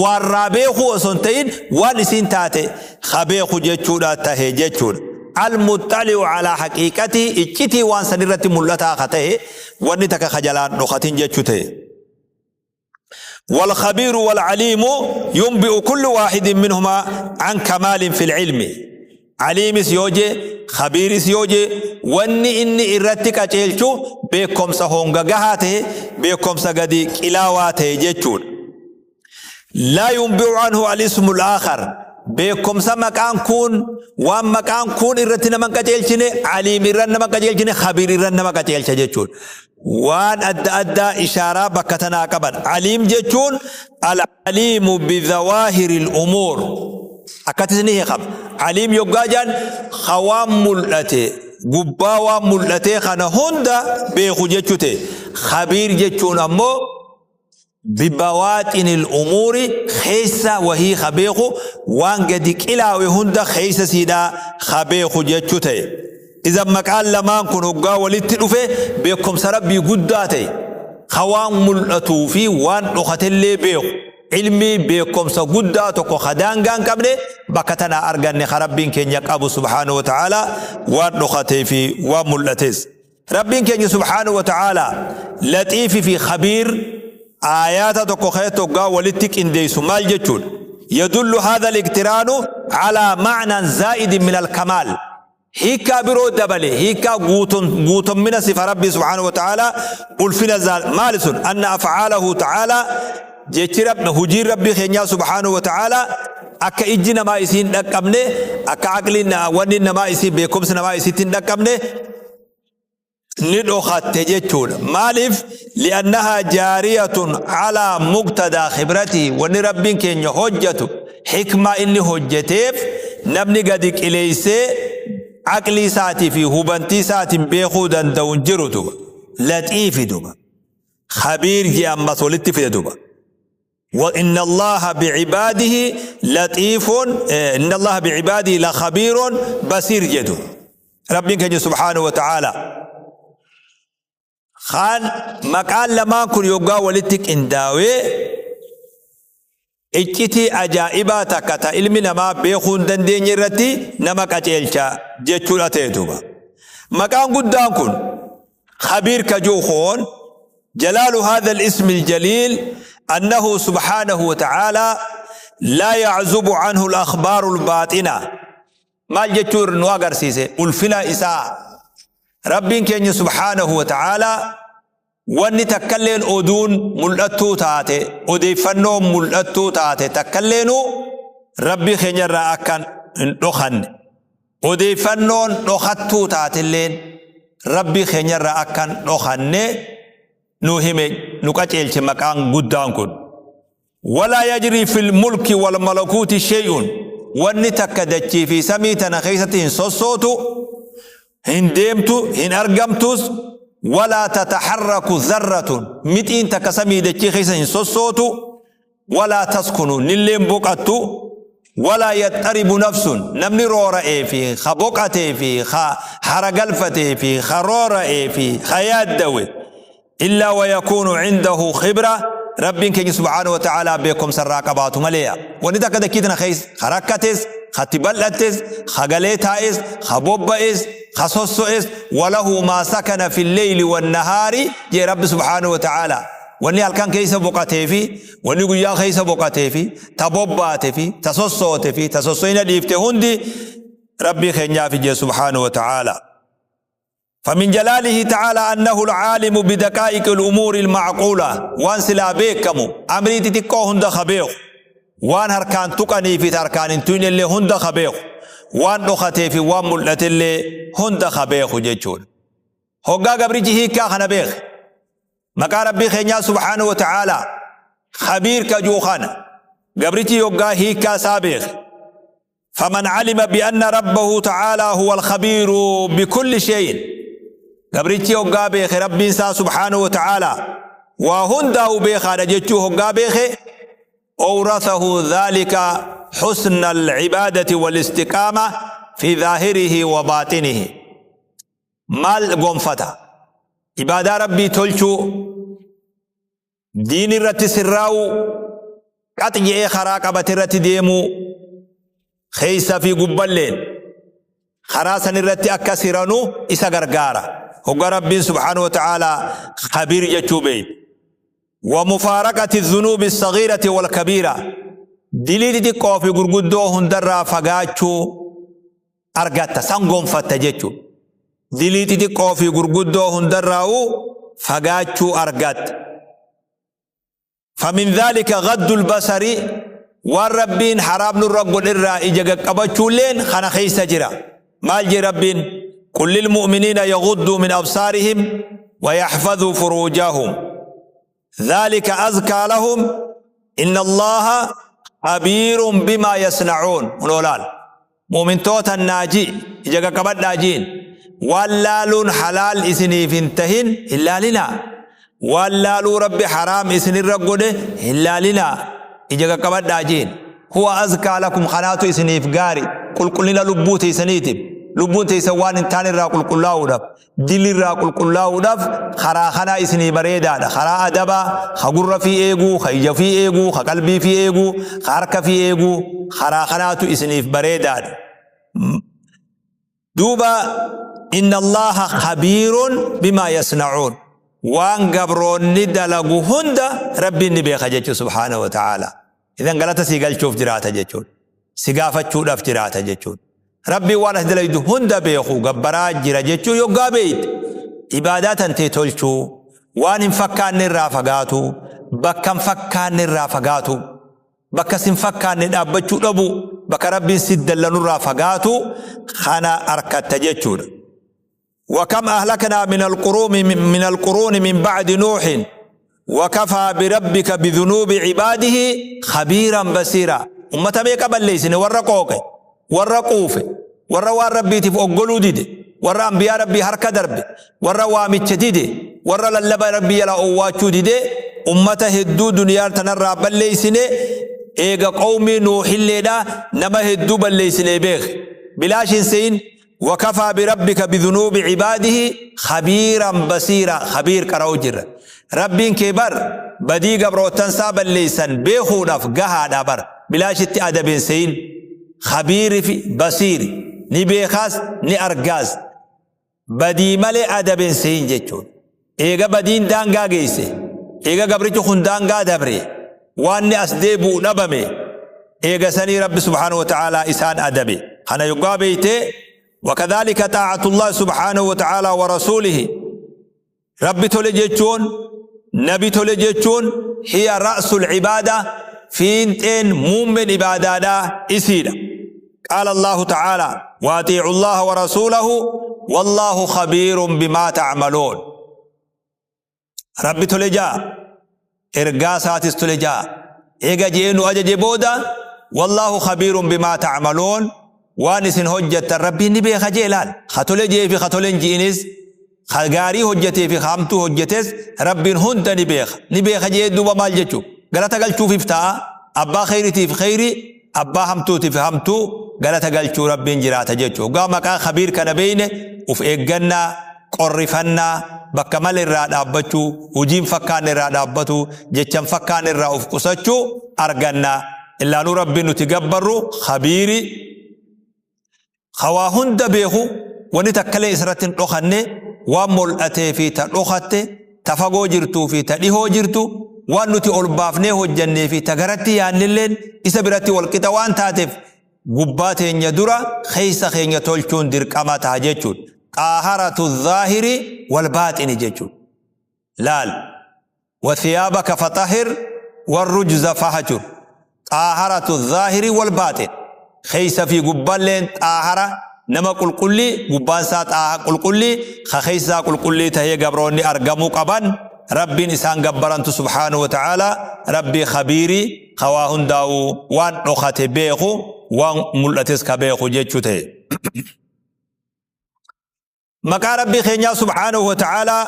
waarraa beekuu osoo hin ta'in waan isiin taate ka beeku jechuudha tahe jechuudha. Al-muxxali'u alaa haqiiqatii iccitii waan san irratti mul'ataa ka tahe wanni takka ka jalaan dhokatin jechuu ta'e. والخبير والعليم ينبئ كل واحد منهما عن كمال في العلم. عليم سيوجي خبير سيوجي، واني إني إرتك أجيلتو بكم سهونغا بكم سغدي كلاواته جيتشون. لا ينبئ عنه الاسم الآخر، بكم سمكان كون ومكان كون إرتنا من كجيلتني، عليم إرتنا من كجيلتني، خبير إرتنا من كجيلتني جيتشون. وان أدى أدى إشارة بكتنا كبر. عليم جيتشون العليم بظواهر الأمور، أكتسنيه خب عليم يقاجان خوام ملأتي قباوة ملأتي خانا هندا بيخو جيتشوتي. خبير جيتشون أمو ببواطن الأمور خيسة وهي خبيخو، وان قدك إلاوي هندا خيسة سيدا خبيخو جيتشوتي. إذا ما قال لما نكون هقا ولتلفه بيكم سربي قداتي خوان ملأتو في وان أختلي بيخو علمي بيكم سقداتك وخدان قان قبل بكتنا أرغن خربين كن يقابو سبحانه وتعالى وان أختي في وملأتيز. ربين كن سبحانه وتعالى لطيف في خبير آيات تكوخيتو قا ولتك انديسو مال جتشون. يدل هذا الاقتران على معنى زائد من الكمال، هيكا برو دبلي هيكا قوتم من صفة ربي سبحانه وتعالى ألفنا زال مالسون أن أفعاله تعالى جيتي رب هجير ربي خينيا سبحانه وتعالى أكا إجينا ما يسين نكمني، أكا عقلنا وننا ما يسين بكم سنا ما يسين نكمني ندوخات تجتون مالف لأنها جارية على مقتضى خبرته. ونربين كن حجته حكمة إني حجتيف نبني قدك إليسي عقلي ساتي في هبنتي ساتي بيخودا دون جرو لطيف دوبا خبير جي أما سولتي في دوبا. وإن الله بعباده لطيف، إن الله بعباده لخبير بصير جدو ربين كن سبحانه وتعالى. خان مقال لما كن يوغا ولتك انداوي اجتي عجائبا تكتا علم نما بيخون دندين يرتي نما قجيلچا جچولا تيدوبا. مقام قدام كن خبير كجوخون جلال هذا الاسم الجليل أنه سبحانه وتعالى لا يعزب عنه الأخبار الباطنة. ما الجچور نواغر سيسي ألفنا إساء ربين كن سبحانه وتعالى واني تكلين أدون ملأتو تاتي أديفنو ملأتو تاتي تكلينو ربي خنجر رأكن نخن أديفنو نختو تاتي لين ربي خنجر رأكن نخن نوهمي نكتل مكان قدام كن. ولا يجري في الملك والملكوت شيء واني تكدتشي في سميتنا خيستين صوتو هندمتو هن أرقمتوس ولا تتحرك ذرة متين تكسمي دتشي خيسن صوتو ولا تسكن نلين بقتو ولا يضطرب نفس نمني رورا في خبقتي في خرقلفتي في خرورا في خيادوي إلا ويكون عنده خبرة. ربك سبحانه وتعالى بكم سراقبات مليا ونتك دكيتنا خيس خركتس ختبلتس خغليتايس خبوبايس خصوصويس وله ما سكن في الليل والنهار يا رب سبحانه وتعالى. وني الكان كيس بوقته في وني غيا كيس بوقته في تبوباته في تصوصوته في تصوصين ديفته هندي ربي خنيا في سبحانه وتعالى. فمن جلاله تعالى أنه العالم بدقائق الأمور المعقولة وان سلا بيكمو أمري تتكو هند خبيخ وان هركان تقني في تركان تون اللي هند خبيخ وان نختي في وان ملت اللي هند خبيخ جيتشون هقا قبري هيكا خنبيخ مكا ربي خنيا سبحانه وتعالى خبير كجوخان قبري يوغا هيكا سابيخ. فمن علم بأن ربه تعالى هو الخبير بكل شيء قبرتي هقا بيخ ربي سبحانه وتعالى وهنده بيخ رجتشو هقا بيخ أورثه ذلك حسن العبادة والاستقامة في ظاهره وباطنه. مال قنفتا عبادة ربي تلشو دين الرت سراو قطع خراقبة الرت ديمو خيسة في قبلين خراسا الرت أكسرانو إسا غرغارا هو ربي سبحانه وتعالى خبير جتشوبي. ومفارقة الذنوب الصغيرة والكبيرة، dilii xixiqqoo fi gurguddoo hundarraa fagaachuu argatta, san gonfatta jechuudha. Dilii xixiqqoo fi gurguddoo hundarraa'uu fagaachuu argatta. فمن ذلك غض البصر، waan Rabbiin haraam nurra godherraa ija qaqqabachuulleen kana keessa jira. Maal jee Rabbiin? قل للمؤمنين يغضوا من أبصارهم ويحفظوا فروجهم ذلك أزكى لهم إن الله خبير بما يصنعون. Hunoo mu'mintoota naaji ija qaqqabadhaa jiin. Waan laaluun halaal isiniif hin tahin hin laalinaa. Waan laaluu Rabbi haraam isinirra godhe hin laalinaa, ija qaqqabadhaa jiin. هو أزكى لكم، kanaatu isiniif gaari, qulqullina lubbuu teessaniitiif, lubbuun teessan waan hin taane irraa qulqullaa'uudhaaf, dilirraa qulqullaa'uudhaaf karaa kanaa isinii bareedaadha. Karaa adabaa ka gurra fi eeguu, ka ija fi eeguu, ka qalbii fi eeguu, ka harka fi eeguu, karaa kanaatu isiniif bareedaadha. Duuba إن الله خبير بما يصنعون، waan gabroonni dalagu hunda Rabbiin ni beeka jechuu سبحانه وتعالى. إذن galata sii galchuuf jiraata jechuudha, si gaafachuudhaaf jiraata jechuudha. Rabbiin waan as dalaydu hunda beeku gabbaraa jira jechuu yoggaa beeyte, ibaadaa tantee tolchuu, waan hin fakkaanne irraa fagaatu, bakka hin fakkaanne irraa fagaatu, bakka sin fakkaanne dhaabbachuu dhabu, bakka Rabbiin si dallanurraa fagaatu kana arkatta jechuudha. وكم أهلكنا من القرون من بعد نوح وكفى بربك بذنوب عباده خبيرا بصيرا. Ummata meeqa balleessine? Warra qooqe, warra quufe, warra waan Rabbiitiif oggoluu dide, warra anbiyaa Rabbii harka darbe, warra waamicha dide, warra lallaba Rabbii jala owwaachuu dide, ummata hedduu duniyaa tanarraa balleessine. Eega qawmii Nuuxilleedha nama hedduu balleessine beek, bilaash hin seyin. وكفى بربك بذنوب عباده خبيرا بصيرا. خبير qara'u jirra. Rabbiin kee bar badii gabrootan isaa balleessan beekuudhaaf gahaadha bar, bilaashitti adabeen seyin. Khabiiri fi basiiri, ni beekaas ni argaas, badii malee adabeen seyin jechuudha. Eega badiin daangaa geesse, eega gabrichi kun daangaa dabre, waan as deebi'u dhabame, eega sanii Rabbi سبحانه وتعالى isaan adabe. Kana yoggaa beeytee, وكذلك طاعة الله سبحانه وتعالى ورسوله، Rabbi tole jechuun, nabi tole jechuun, هي رأس العبادة، fiinxeen muummeen ibaadaadhaa isiidha. قال الله تعالى: وأطيعوا الله ورسوله والله خبير بما تعملون. Rabbi tole jaa, ergaa isaatis tole jaa eega jee nu ajaje booda, والله خبير بما تعملون، waan isin hojjettan Rabbiin ni beeka jee. Laal, ka tole jee fi ka tole hin ji'inis, ka gaarii hojjetee fi ka hamtuu hojjetes, Rabbiin hunda ni beeka. Ni beeka jee duuba maal jechuu? Galata galchuufiif ta'a. Abbaa kheyriitiif kheyrii, abbaa hamtuutiif hamtuu galata galchuu Rabbiin jiraata jechuu. Gaa maqaa khabiir kana beeyne, uf eeggannaa, qorrifannaa, bakka mal irraa dhaabbachuu, hojiin fakkaan irraa dhaabbatu, jechan fakkaan irraa uf qusachuu argannaa. Illaanuu Rabbiin nuti gabbarru khabiiri, hawaa hunda beeku, wanni takkalee isirratti hin dhokanne, waan mul'atee fi ta dhokatte, ta fagoo jirtuu fi ta dhihoo jirtu, waan nuti ol baafnee hojjannee fi ta garatti yaannilleen isa biratti walqixa waan taateef, gubbaa teenya dura keessa keenya tolchuun dirqama ta'a jechuudha. طهارة الظاهر والباطن jechuudha. Laal, وثيابك فطهر والرجز فاهجر. طهارة الظاهر والباطن, keessa fi gubbaalleen xaahara. Nama qulqullii gubbaan isaa xaaha qulqullii, ka keessa qulqullii tahee gabroonni argamuu qaban. Rabbiin isaan gabbarantu سبحانه وتعالى Rabbii khabiirii, ka waa hundaa'u, waan dhokate beeku, waan mul'ates ka beeku jechuu ta'e. Maqaa Rabbii keenyaa سبحانه وتعالى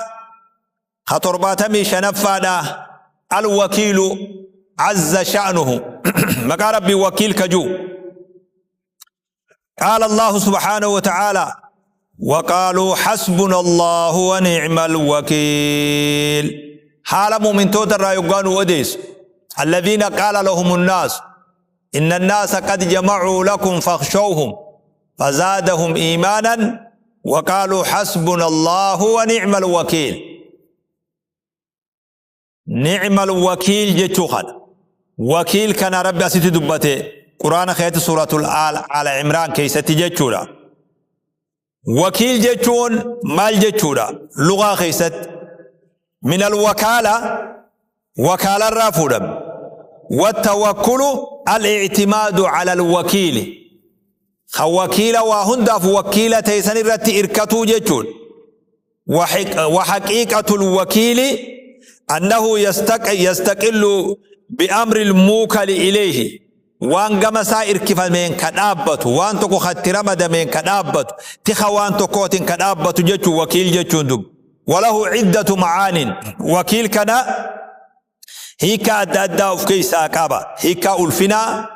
ka 75ffaadha, الوكيل عز شأنه. Maqaa Rabbii wakiil kajuu. قال الله سبحانه وتعالى: وقالوا حسبنا الله ونعم الوكيل. حال مؤمنتوتا irraa yoggaa nuu odeessu, الذين قال لهم الناس إن الناس قد جمعوا لكم فاخشوهم فزادهم إيمانا وقالوا حسبنا الله ونعم الوكيل. نعم الوكيل جتشو خد وكيل كان ربي أسيتي دبته قرآن خيات سورة الآل على عمران كيستي جتشورا وكيل جتشون مال جتشورا لغة خيست من الوكالة وكالة الرافودم والتوكل الاعتماد على الوكيل خوكيل وهندف وكيلة تيسن الرتي إركتو جتشون وحقيقة الوكيل أنه يستقل بأمر الموكل إليه وان قمسا إركفا من كنابت وان تكو خطر من كنابت تخوان تكوت كنابت جتشو وكيل جتشون دب وله عدة معان وكيل كان هيكا أدى أفكيسا كابا هيكا ألفنا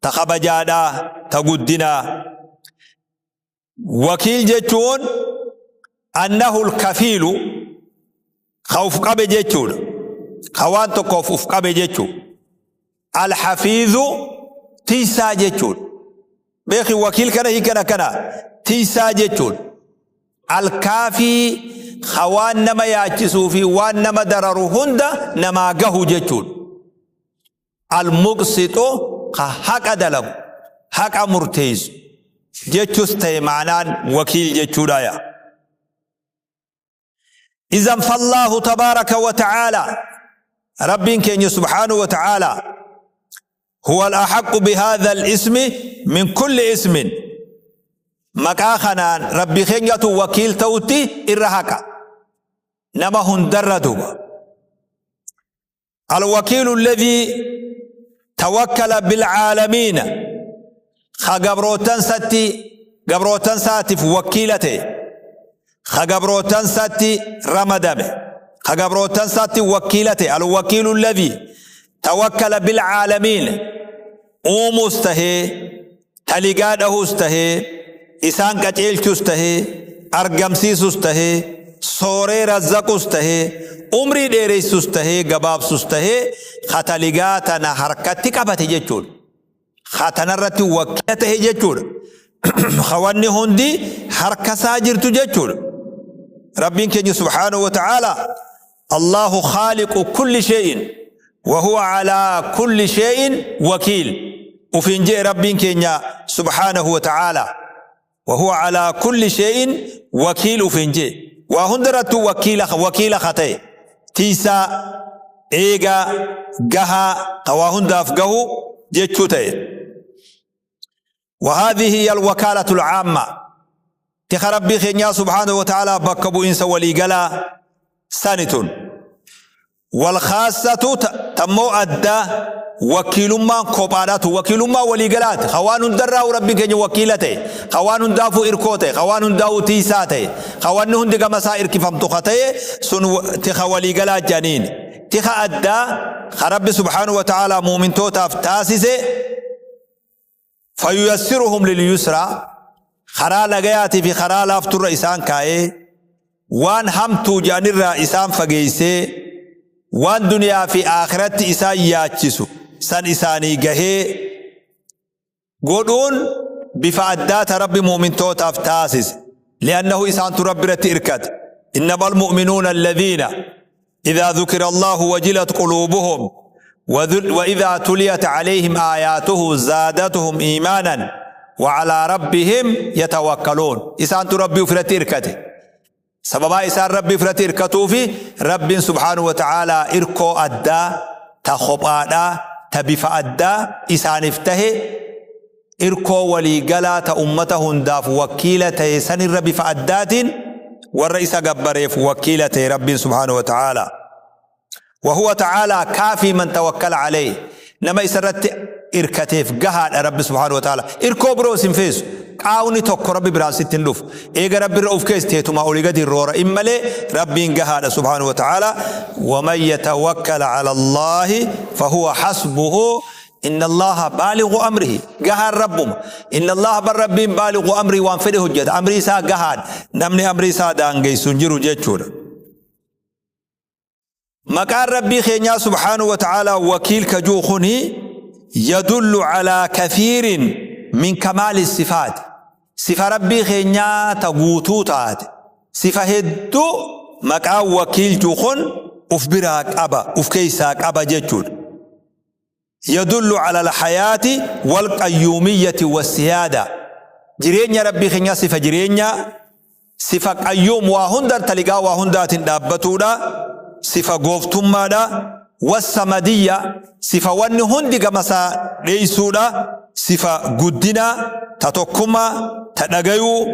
تخبجانا تقدنا وكيل جتشون أنه الكفيل خوف قبي جتشون خوان تكوف قبي جتشون الحفيظ تيسا جتشون بيخي وكيل كان هيكا كان تيسا جتشون الكافي خوان نما ياچسو في وان نما دررو هند نما قهو جتشون المقسط حق دلب حق مرتيز جتشوس تي معنان وكيل جتشو دايا إذن فالله تبارك وتعالى ربين كين سبحانه وتعالى هو الأحق بهذا الاسم من كل اسم مكاخنا ربي خنجة وكيل توتي إرهاك نما هندردوا الوكيل الذي توكل بالعالمين خقبروتن ستي قبروتن ساتف وكيلته خقبروتن ستي رمدمه خقبروتن ستي وكيلته الوكيل الذي توكل بالعالمين أومستهي تلقاده استهي إسان قتيلچوس تهي أرقمسيسوس تهي سوري رزقوس تهي عمري ديريسوس تهي قبابسوس تهي ختلقاتنا حركتي قبتي جتشون ختنرتي وكيلته جتشون خواني هندي حركة ساجرتو جتشون ربين كني سبحانه وتعالى الله خالق كل شيء وهو على كل شيء وكيل وفين جاء ربين كني سبحانه وتعالى وهو على كل شيء وكيل فنجي وهندرت وكيل خطي تيسا ايغا جها قواهن قهو جتشوتي وهذه هي الوكالة العامة تخرب بخنيا سبحانه وتعالى بكبو إنس ولي قلا سنة والخاصة تمو أدى وكيل ما كوبارات وكيل ما ولي قلات خوان درا وربي كن وكيلته خوان دافو إركوته خوان داو تيساته خوان هند كما سائر كفم تخته سن تخ ولي قلات جنين تخ أدى خرب سبحانه وتعالى مؤمن توتاف تاسسه فييسرهم لليسرى خرا لغياتي في خرا لافتر إسان كاي وان همتو جانر إسان فقيسه وان دنيا في آخرت إسان ياتشسو سن إساني جهي قولون بفعدات رب مؤمن توتاف تاسس لأنه إسان تربي رتئركت إنما المؤمنون الذين إذا ذكر الله وجلت قلوبهم وإذا تليت عليهم آياته زادتهم إيمانا وعلى ربهم يتوكلون إسان تربي فرتئركته سببا إسان ربي فرتئركته في رب سبحانه وتعالى إركو أدى تخبآ تبفأدى إسان افتهي إركو ولي قلا تأمته داف وكيلة سن ربي فأدات والرئيس قبريف وكيلة رب سبحانه وتعالى وهو تعالى كافي من توكل عليه نما يسرت إركتيف قهاد رب سبحانه وتعالى إركو بروس فيس قاوني توك ربي براستين لوف إيجا ربي رؤوف كيس تيتو ما أولي قدر رورا إما لي ربي قهاد سبحانه وتعالى ومن يتوكل على الله فهو حسبه إن الله بالغ أمره قهر ربهم إن الله بر ربي بالغ أمري وانفره جد أمري سا قهاد نمني أمري سا دانجي سنجر جتشور مكان ربي خينيا سبحانه وتعالى وكيل كجوخني يدل على كثير من كمال الصفات صفة ربي خينيا تقوتو تات صفة هدو مكان وكيل جوخن Uf biraa qaba, uf keeysaa qaba jechuudha. Yadullu ala alhayaati walqayyuumiyyati wassiyaada. Jireenya Rabbii keenyaa, sifa jireenyaa, sifa qayyuum, waa hundan taligaa, waa hundaatiin dhaabbatuudha, sifa gooftummaadha, wassamadiyya, sifa wanni hundi gamasaa dheeysuudha, sifa guddinaa, ta tokkummaa, ta dhagayuu,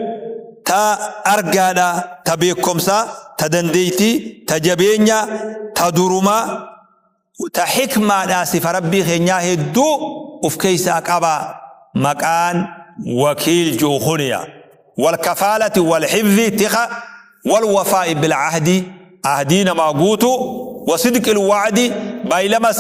ta argaadha, ta beekomsaa, ta dandeeytii, ta jabeenya, ta durumaa, ta xikmaadha. Sifa Rabbii keenyaa hedduu uf keeysaa qaba maqaan Wakiil ji'u kuniya. Walkafaalati walxifzi, tika, walwafaa'i bilcahdi, ahdii namaa guutu, wasidqi lwacdi, baylama.